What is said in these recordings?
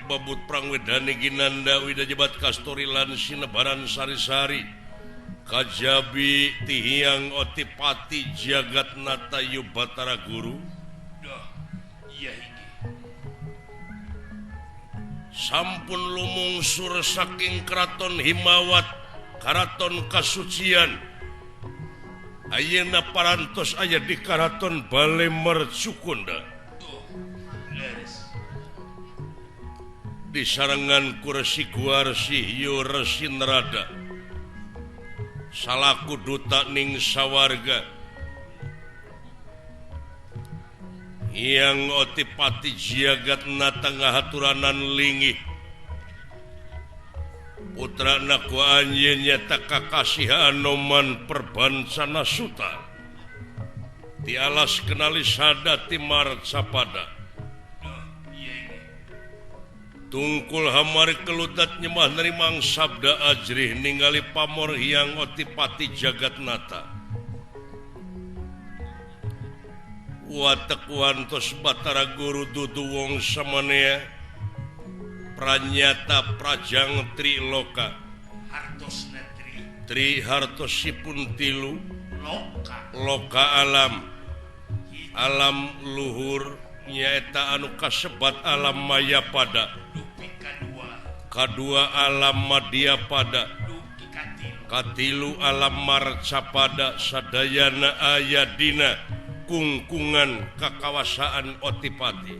Babut Prangwedane Ginanda Widajebat Kastori lan Sinebaran Sari-sari Kajabi ti Hyang Otipati Jagatnata Yu Batara Guru. Sampun lumungsur saking Keraton Himawat, Karaton Kasucian. Ayeuna parantos aya di Karaton Bale Mercukonda. Disarengan ku Resi Guarsi Yu Resi Nerada salaku duta ning sawarga. Hyang Otipati Jagatnata ngahaturanan linggih putrana ku anjeun nyata kakasih Anoman Perbancana Suta di alas kenali sada ti Marcapada. Tungkul hamari keludat nyemah nerimang sabda ajrih ningali pamor Hyang Otipati Jagatnata. Watek wantos Batara Guru dudu wong samanea pranyata prajang triloka hartosna tri tri hartosipun tilu loka loka alam alam luhur nyaeta anu kasebat alam maya pada dupi kadua kadua alam madya pada dupi katilu katilu alam marcapada sadayana aya dina kungkungan kakawasaan Otipati.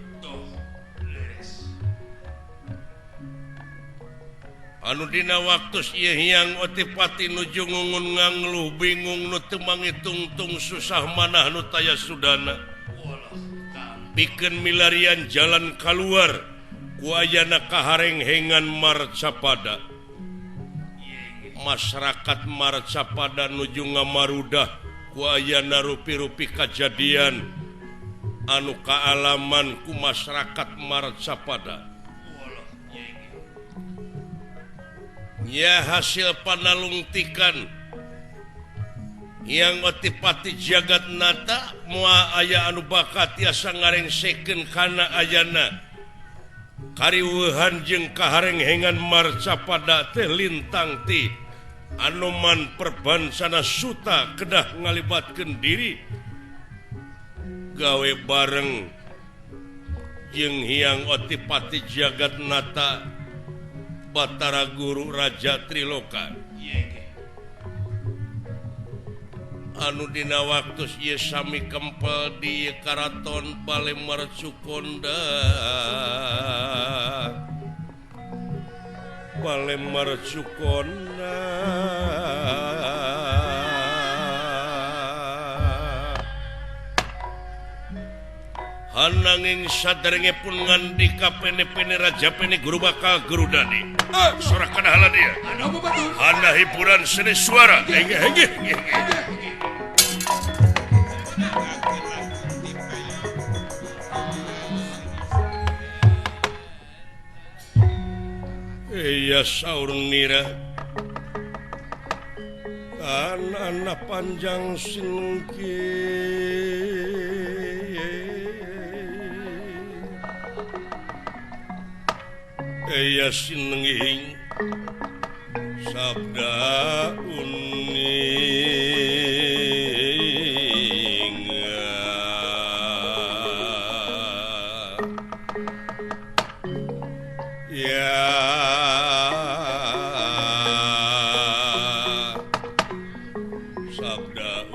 Anu dina waktu ieu Hyang Otipati nuju ngungun ngangluh bingung nu teu mangitungtung susah manah nu taya sudana. Pikeun milarian jalan kaluar ku ayana kaharenghengan Marcapada. Masyarakat Marcapada nuju ngamarudah ku ayana rupi-rupi kajadian anu kaalaman ku masyarakat Marcapada. Nya hasil panalungtikan Hyang Otipati Jagatnata moal aya anu bakat tiasa ngarengsekeun kana ayana kariweuhan jeung kaharenghengan Marcapada teh lintang ti Anoman Perbancana Suta kedah ngalibatkeun diri gawe bareng jeung Hyang Otipati Jagatnata Batara Guru Raja Triloka. Anu dina waktu ieu sami kempel di Karaton Bale Mercukonda. Bale Mercukonda. Hananging saderenge pun ngandika pene-pene raja pene guru bakal gerudani. Sorakan hala dia. Hana hiburan seni suara. Hengge hengge hengge. Iya saur nira anak panjang sinungki iya sinengging sabda uninga ya sabda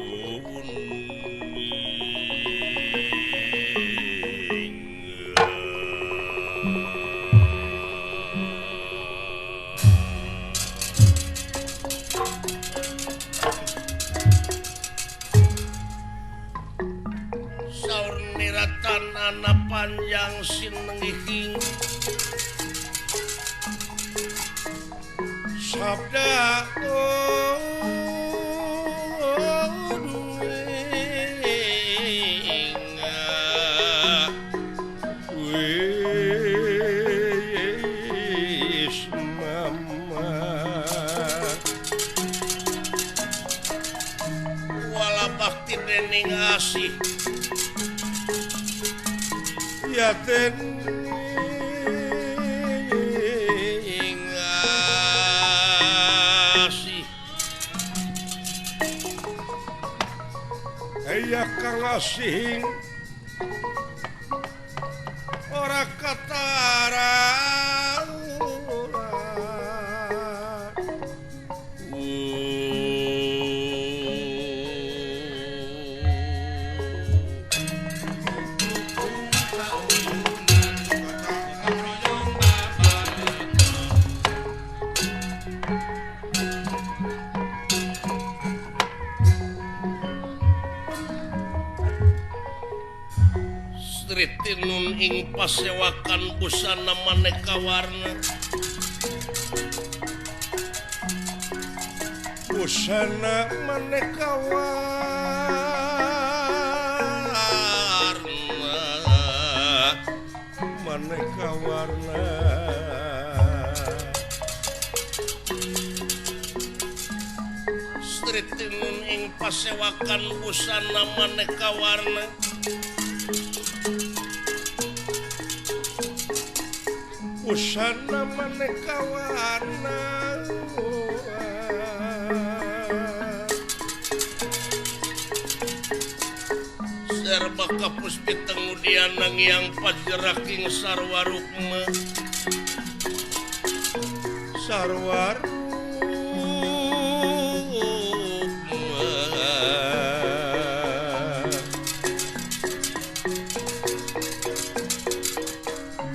niratan panjang sinengihing sabda wis mama wala bakti dening asih ya ten Kasih ora katara Tinun ing pasewakan busana maneka warna busana maneka warna maneka warna Sri Tinun ing pasewakan busana maneka warna busana maneka warna serba kapus pitengudian nangiang pajeraking sarwa rukma sarwa rukma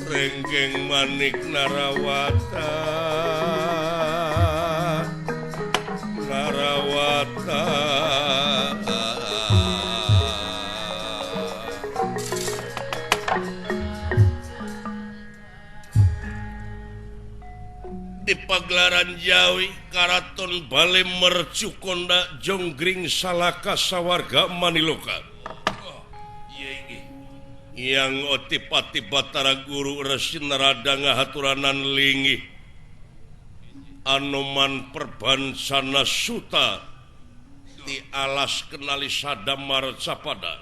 Renggeng manik narawata narawata di pagelaran Jawi Karaton Bale Mercukonda Jonggring Salaka Sawarga Maniloka. Yang Otipati Batara Guru Resi Narada ngahaturanan linggih Anoman Perbansana Suta di alas kenali Sadamar Capada.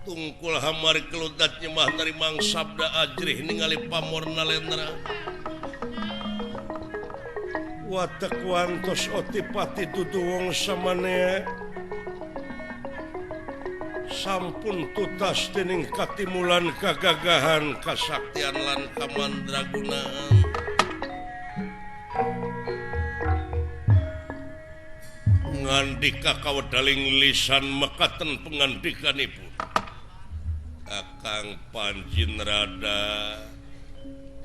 Tungkul hamari keludat nyemah narimang sabda ajrih ningali pamor nalendra. Watek wantos Otipati dudu wong samanea sampun tutas dening katimulan kagagahan kasaktian lan kamandragunaan. Ngandika kawedaling lisan mekaten pengandikanipun Kakang Panji Narada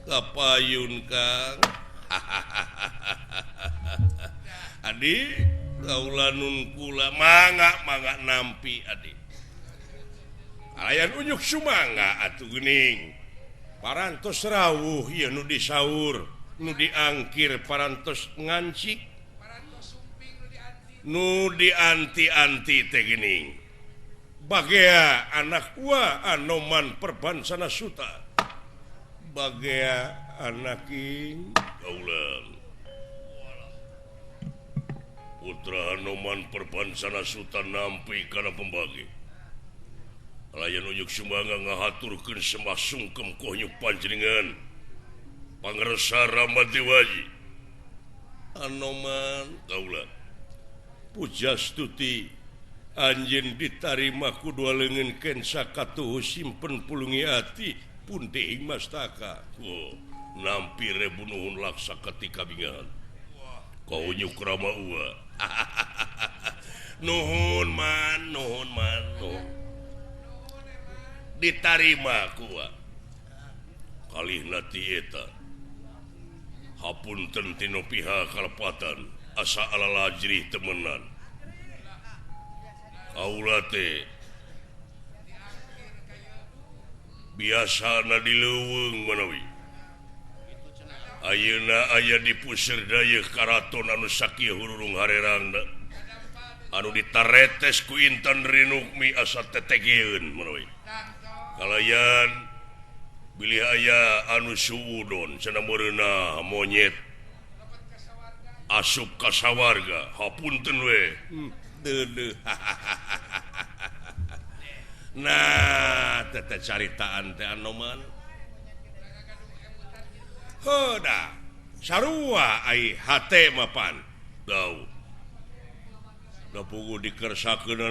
kapayun Kang. Adi kaula nun kula mangga mangga nampi adi. Alayan unyuk sumangga atuh geuning. Parantos rawuh ieu nu disaur, nu diangkir parantos ngancik. Nu dianti-anti teh geuning. Bagea anak wa Anoman Perbansana Suta. Bagea anak ing kaula. Putra Anoman Perbansana Suta nampi kana pembagi. Alayan unyuk sumangga ngahaturkeun sembah sungkem kohnyuk panjenengan Pangersa Rama Dewaji. Anoman kaula. Pujastuti anjeun ditarima ku dua leungeun kensa katuhu simpen pulungi ati pundi ing mastaka. Oh, nampi rebu nuhun laksa ketika bingahan. Kaunyuk Rama ua. Nuhun man, nuhun man, nuhun. Ditarima ku kalihna ti eta. Hapunten tinu pihak kalepatan asa alalajrih temenan. Kaula teh biasana di leuweung manawi. Ayeuna aya di puseur dayeuh karaton anu sakieu hurung harerangna. Anu ditaretes ku Intan Rinukmi asa tetegeun manawi. Kalayan bilih aya anu suudon cenah meureunah monyet asup ka sawarga hapunten we. Deudeuh. Nah, teh caritaan teh Anoman. Heuh da, sarua ai hate mah pan. Dau. Da puguh dikersakeun